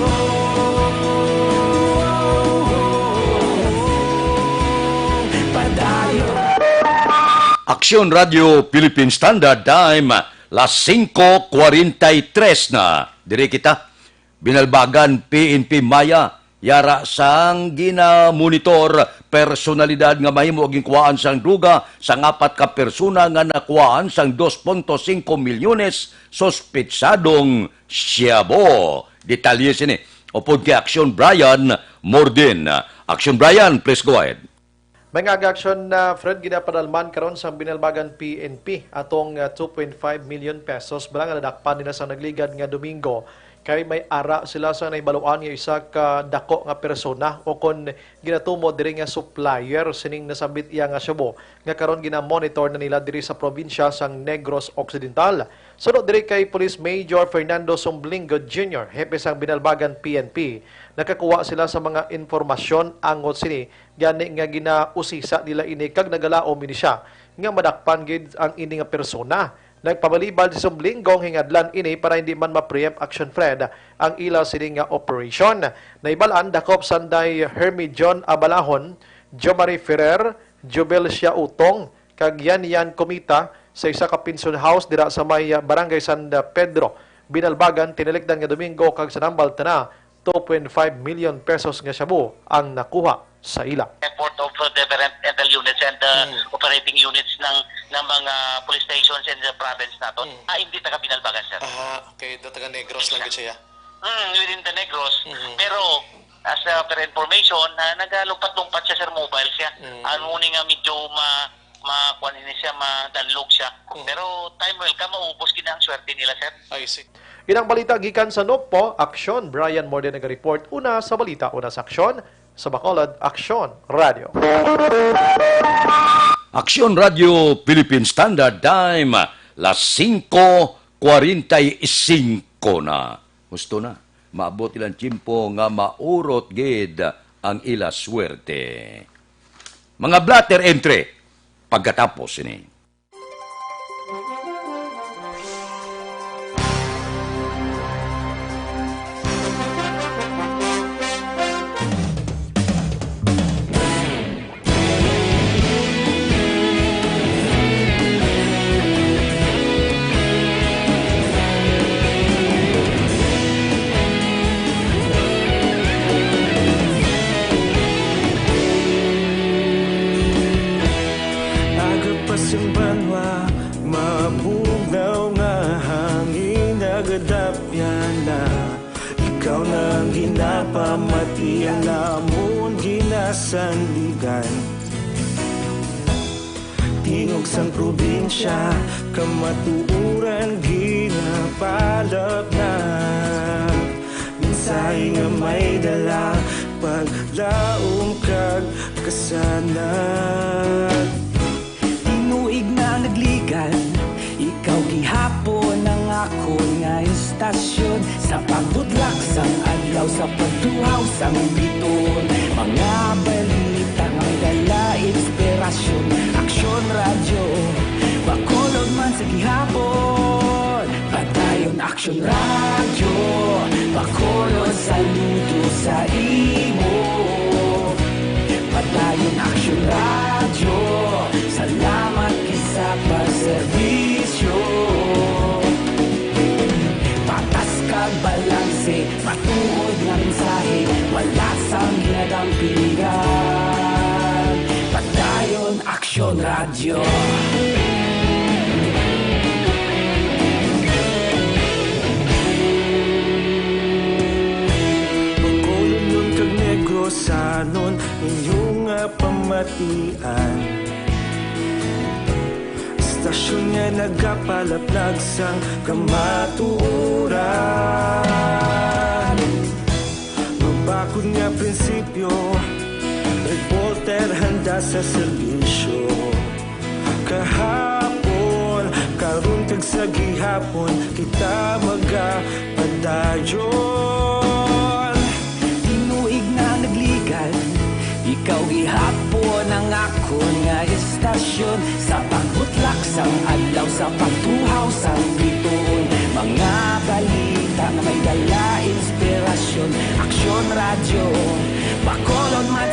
Padayon. Aksyon Radyo Philippine Standard Time, las singko kwarenta y tres na. Diri kita, Binalbagan P N P Maya, yara sang ginamonitor, personalidad nga mahimo og ginkuhaan sang droga sang apat ka persona nga nakuhaan sang dos punto singko milyones sospetsadong shabu. Detalye sini upod kay Aksyon Brian Mordin. Aksyon Brian, please go ahead. May nga aga aksyon na, Fred, ginapadalman karon sang Binalbagan P N P atong, ah, two point five million pesos bala nga nadakpan nila sa nagligad nga Domingo, kay may ara sila sa nahibaluan nga isa ka dako nga persona o kon ginatumod diri nga supplier sining nasambit iya nga shabu nga karon ginamonitor na nila diri sa probinsya sang Negros Occidental. Suno diri kay Police Major Fernando Sumblingo Junior, hepe sang Binalbagan P N P, nakakuha sila sa mga impormasyon angot sini gani nga ginausisa nila ini kag nagalaom ini siya nga madakpan gid ang ini nga persona. Nagpabalibad si Sumblingo nga hingadlan ini para hindi man ma-preempt action, Fred, ang ila sini nga operation. Nahibal-an dakop sanday Hermie John Abalahon, Jomari Ferrer, Jubel Sia Utong, kag Yan Yan Kumita sa isa ka pension house dira sa may, ah, Barangay San Pedro, Binalbagan, tinalikdan nga Domingo, kag sa nambal tana two point five million pesos nga shabu ang nakuha sa ila. Effort of, uh, different intel units and, uh, Mm. operating units ng, ng mga police stations in the province naton. Mm. Ah, hindi taga Binalbagan, sir. Ah, okay. Do taga Negros lang gid siya. Mm, within the Negros. Mhm. Pero, as, uh, per information, ah, nagalumpat-lumpat siya, sir, mobile siya. Mm. Ano ni nga medyo ma-, ma-, kuwan ini siya, madanlog siya. Mm. Pero time will come, maubos gid ang swerte nila, sir. I see. Inang balita gikan sa NOPPO, Aksyon, Brian Morde naga-report. Una sa balita, una sa aksyon, sa Bacolod, Aksyon Radio. Aksyon Radio Philippine Standard Time, las singko kwarenta y singko na. Husto na. Maabot ilang tiyempo nga maurot gid ang ila swerte. Mga blotter entry, pagkatapos sini. Aga pa sing banwa, mabugnaw nga hangin, nagadapyan na. Ikaw na ang ginapamatian namon ginasandigan. Tingog sang probinsya, kamatuoran ginapalapnag. Mensahe nga may dala, paglaom kag kasanag. Tinuig na nagligad, ikaw gihapon ang akon nga istasyon. Sa pagbudlak sang adlaw, sa pagtuhaw sang biton, mga balita nga may dala inspirasyon. Aksyon Radyo, Bacolod man sa gihapon. Padayon Aksyon Radyo, Bacolod, saludo sa imo. Padayon Aksyon Radyo, salamat gid sa pagserbisyo. Patas kag balanse, matuod nga mensahe, wala sang ginadampigan. Padayon Aksyon Radyo. Bacolodnon kag Negrosanon, inyo nga pamatian. Aksyon nga nagapalaplag sang kamatuoran. Mabakod nga prinsipyo, reporter handa sa serbisyo. Kahapon, karon kag sa gihapon, kita magapadayon. Tinuig na nagligad, ikaw gihapon ang akon nga istasyon. Sa pagbutlak sang adlaw, sa pagtuhaw sang bituon, mga balita nga may dala inspirasyon. Aksyon Radyo, Bacolod man.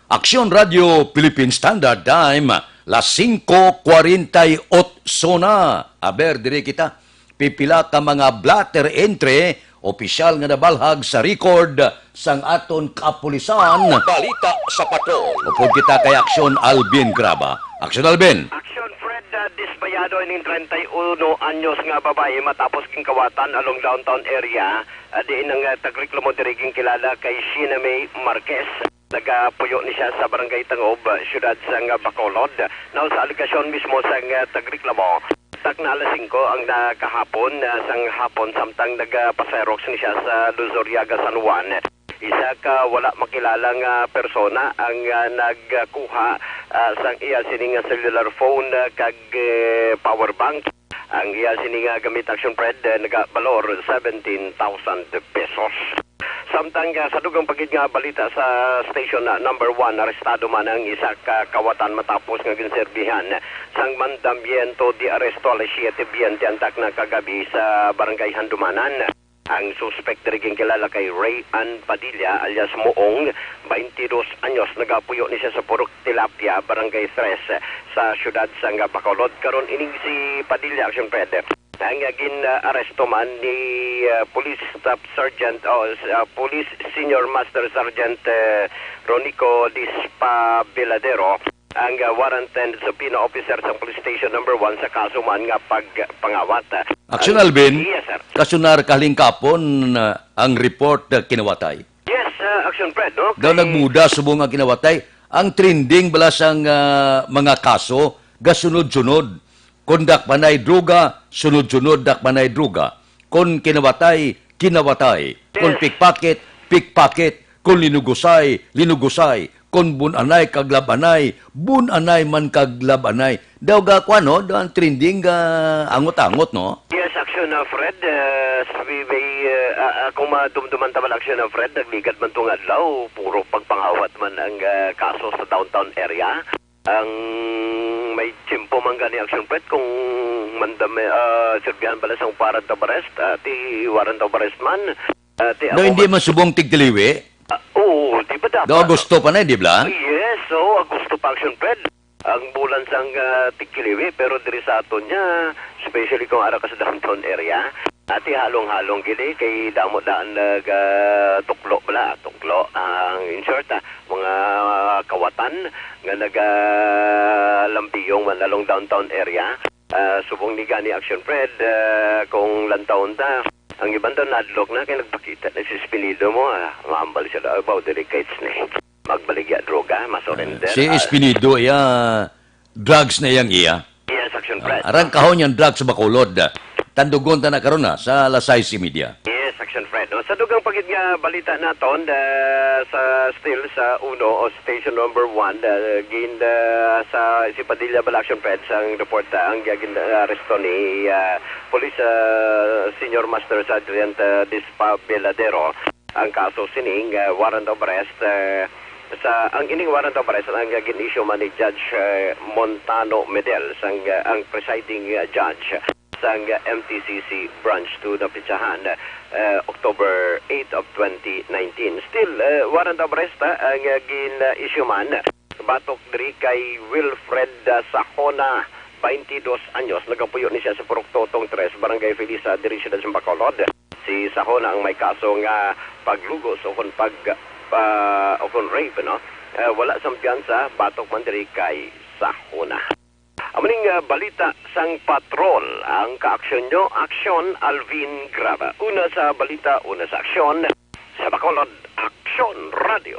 Aksyon Radyo Philippine Standard Time, las singko kuwarenta y otso na. Aber, diri kita. Pipila ka mga blotter entry, opisyal nga nabalhag sa record sang aton kapulisan. Balita sa Patrol. Upod kita kay Aksyon Alvin Graba. Aksyon Alvin. Aksyon Fred, ah, disbayado ining treinta y uno anyos nga babayi matapos ginkawatan along downtown area, ah, diin ang, ah, tagreklamo diri ginkilala kay Sheena May Marquez. Nagapuyo ni siya sa Barangay Tangob, siyudad sang Bacolod. Now, sa alegasyon mismo sang, ah, tagreklamo, takna alas singko ang nakahapon, ah, sang hapon samtang nagapasayrox ni siya sa Luzuriaga, San Juan. Isa ka wala makilala nga persona ang, ah, nagkuha, ah, sang iya sini nga cellular phone, ah, kag, eh, power bank. Ang iya sini nga gamit, Action Fred, eh, nagabalor seventeen thousand pesos. Samtang, ah, sa dugang pa gid nga balita sa station, ah, number one, arestado man ang isa ka kawatan matapos nga ginserbihan sang mandamiento de arresto alas siyete biyente ang takna kagabi sa Barangay Handumanan. Ang suspek diri ginkilala kay Ray Ann Padilla alias Muong, twenty-dos anyos, nagapuyo ni siya sa Purok Tilapia, Barangay Tres, sa siyudad sang Bacolod. Karon ining si Padilla, Action Fred, ang, ah, gin-aresto man ni, ah, Police Staff Sergeant, o, s-, ah, Police Senior Master Sergeant, eh, Ronico Dispabiladero, ang, ah, warrant and subpoena officer sa Police Station Number One sa kaso man nga pagpangawat. Action, Ang Alvin. Yes, sir. Kasunar kahalingkapon, ah, ang report nga kinawatay. Yes, ah, Action Fred, no? Daw Kay nagmuda subong ang kinawatay. Ang trending bala sang, ah, mga kaso, gasunod-sunod. Kon dakpanay droga, sunod-sunod dakpanay droga. Kon kinawatay, kinawatay. Kon Yes. pickpocket, pickpocket. Kon linugusay, linugusay. Kon bun-anay kag lab-anay, bun-anay man kag lab-anay. Daw ga, kuwan, no? Daw ang trending ga angot-angot, no? Yes, Action, uh, Fred. Uh, sabi may, uh, uh, uh, kung madumduman ta man, Action, uh, Fred, nagligad man tong adlaw, puro pagpangawat man ang, uh, kaso sa downtown area. Ang may tiyempo man gani, Action Fred, kung mandam-, ah, sirbihan bala sang warrant of arrest, ah, ti warrant of arrest man, ah, ti Daw amo hindi man man subong tigtiliwi? Ah, oo, di ba dapat? Daw Agosto pa na, di ba? Yes, oo, Agosto pa, Action Fred. Ang bulan sang, ah, tigtiliwi, pero diri sa aton niya, especially kung ara ka sa downtown area, Ati halong-halong gid, eh, kay damo daan nagatuklo bala, tuklo ang, in short, ah, mga kawatan nga nagalambiyong man along downtown area. Ah, subong ni gani, Action Fred, ah, kung lantawon ta, ang iban daw nadlok na kay nagpakita na si Espinido mo, ah, maambal sila, "Abaw, diri ka, it's snake." Magbaligya droga, masurrender. Si Ah, Espinido, iya, drugs na yang iya. Yes, Action Fred. Ah, arang kahon yang drugs sa Bacolod. Tandugon ta na karon na sa alas sais y media. Yes, Action Fred. No? Sa dugang pa gid nga balita naton, ah, sa still sa uno o station number one, ah, gin, ah, sa si Padilla bala, Action Fred, sang report, ah, ang gin, ah, aresto ni, ah, Police, ah, Senior Master Sergeant, ah, Dispa Veladero. Ang kaso sining, ah, warrant of arrest, ah, sa, ang ining warrant of arrest ang gin-issue man ni Judge, ah, Montano Medel, sang, ah, ang presiding, ah, judge sang, ah, M T C C Branch two na pitsahan, ah, October eight of twenty nineteen. Still, ah, warrant of arrest, ah, ang, ah, gin-issue man batok diri kay Wilfred, ah, Sahona, twenty-dos anyos, nagapuyo ni siya sa Purok Totong tres, Barangay Felisa, diri siyudad sa Bacolod. Si Sahona ang may kaso nga paglugos o kon pag, ah, o kon rape, no? Eh, wala sang piyansa, batok man diri kay Sahona. Amo ning, ah, balita sang patrol. Ang kaaksyon nyo, Aksyon Alvin Graba. Una sa balita, una sa aksyon. Sa Bacolod, Aksyon Radio.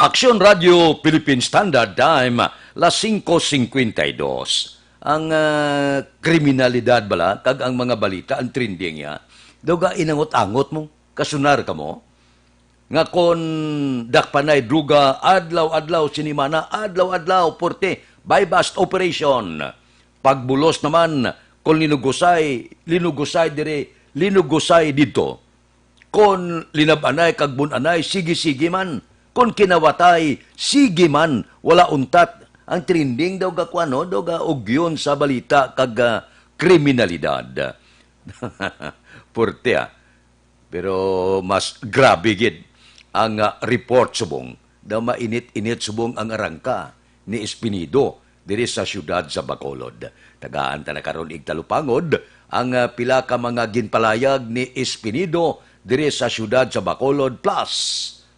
Aksyon Radio Philippine Standard Time, las singko singkwenta y dos. Ang, ah, kriminalidad bala kag ang mga balita, ang trending niya, daw ga inangot-angot mo, kasunar ka mo, nga kon dakpanay druga, adlaw-adlaw, sinimana, adlaw-adlaw, porte, buy-bust operation. Pagbulos naman, kon linugusay, linugusay diri, linugusay didto. Kon linab-anay kag bun-anay, sige-sige man. Kon kinawatay, sige man. Wala untat. Ang trending daw ga kuwan, no? Daw ga ugyon sa balita kag, ah, kriminalidad. Porte, ah. Pero mas grabe gid ang, ah, report subong daw mainit-init subong ang arangka ni Espinido diri sa siyudad sa Bacolod. Tagaan ta na karon igtalupangod ang, ah, pila ka mga ginpalayag ni Espinido diri sa siyudad sa Bacolod, plus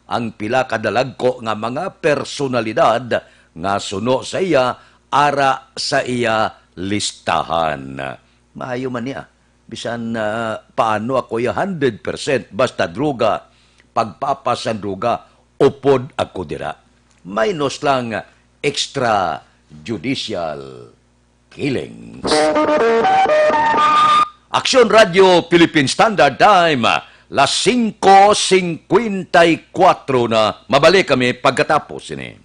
ang pila ka dalagko nga mga personalidad nga suno sa iya ara sa iya listahan. Maayo man niya. Bisan, ah, paano ako ya hundred percent, basta droga, pagpapas sang droga, upod ako dira. Minus lang extrajudicial killings. Aksyon Radio Philippine Standard Time, las singko singkwenta y kuwatro na. Mabalik kami pagkatapos sini.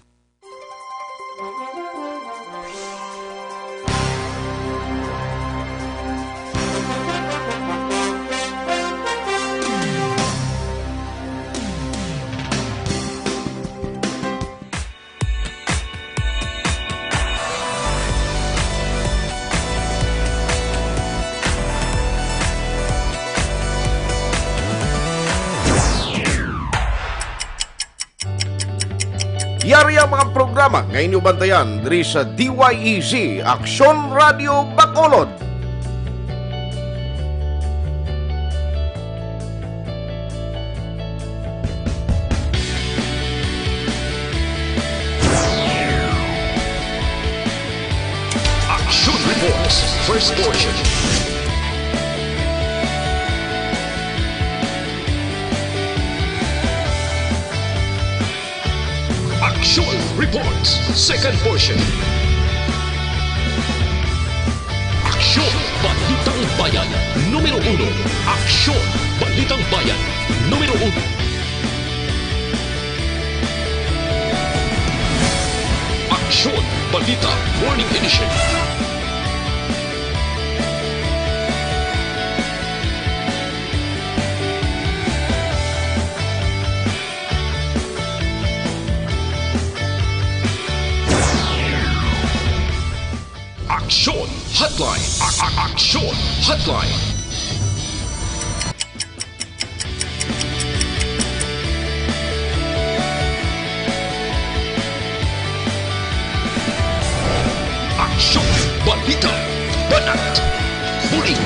Yari ang mga programa nga inyo bantayan diri sa D Y E Z, Aksyon Radio Bacolod. Action Reports, first portion. Action Reports, second portion. Action Balitang Bayan, numero uno. Action Balitang Bayan, numero uno. Action Balita Morning Edition. Action Hotline. A- a- Action Hotline. Aksyon, balita, banat, bulig.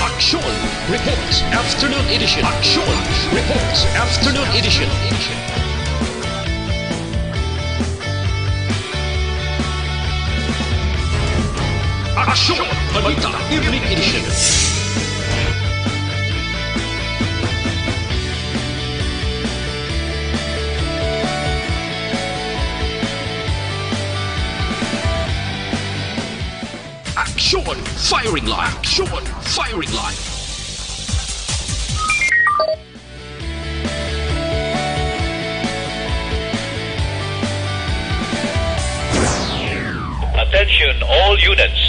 Action Reports Afternoon Edition. Action Reports Afternoon Edition. Aksyon! Balita Evening Edition. Aksyon! Firing Line. Aksyon! Firing Line. Attention all units.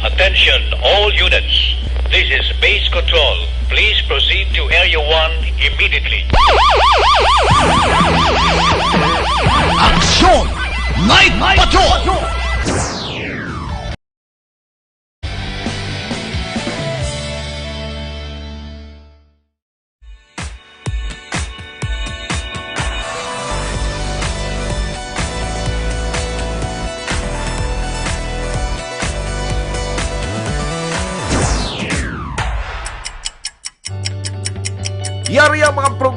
Attention all units. This is base control. Please proceed to Area one immediately. Aksyon! Night Patrol!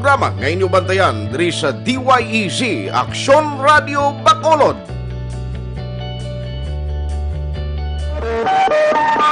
Tama nga inyo bantayan diri sa D Y E Z, Aksyon Radio Bacolod.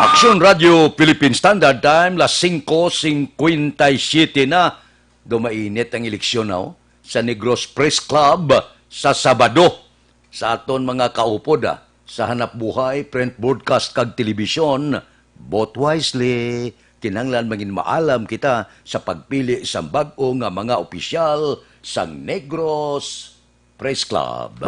Aksyon Radio Philippine Standard Time, las singko singkwenta y siyete na. Dumainit ang eleksyon, no? Sa Negros Press Club sa Sabado. Sa aton mga kaupod, ah, sa hanap buhay, print, broadcast, kag telebisyon, vote wisely. Kinahanglan mangin maalam kita sa pagpili sang bag-o nga mga opisyal sang Negros Press Club.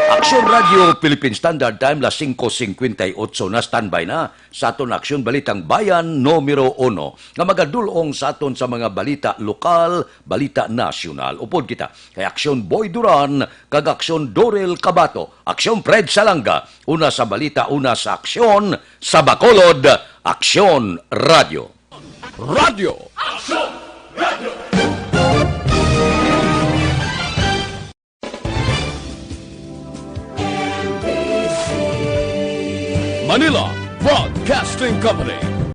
Aksyon Radio Philippine Standard Time, las singko singkwenta y otso na, standby na sa aton Aksyon Balitang Bayan numero uno, nga magadul-ong sa aton sa mga balita lokal, balita nasyonal. Upod kita kay Aksyon Boy Duran kag Aksyon Dorel Cabato, Aksyon Fred Salanga, una sa balita, una sa aksyon, sa Bacolod, Aksyon Radio. Radyo. Manila Broadcasting Company.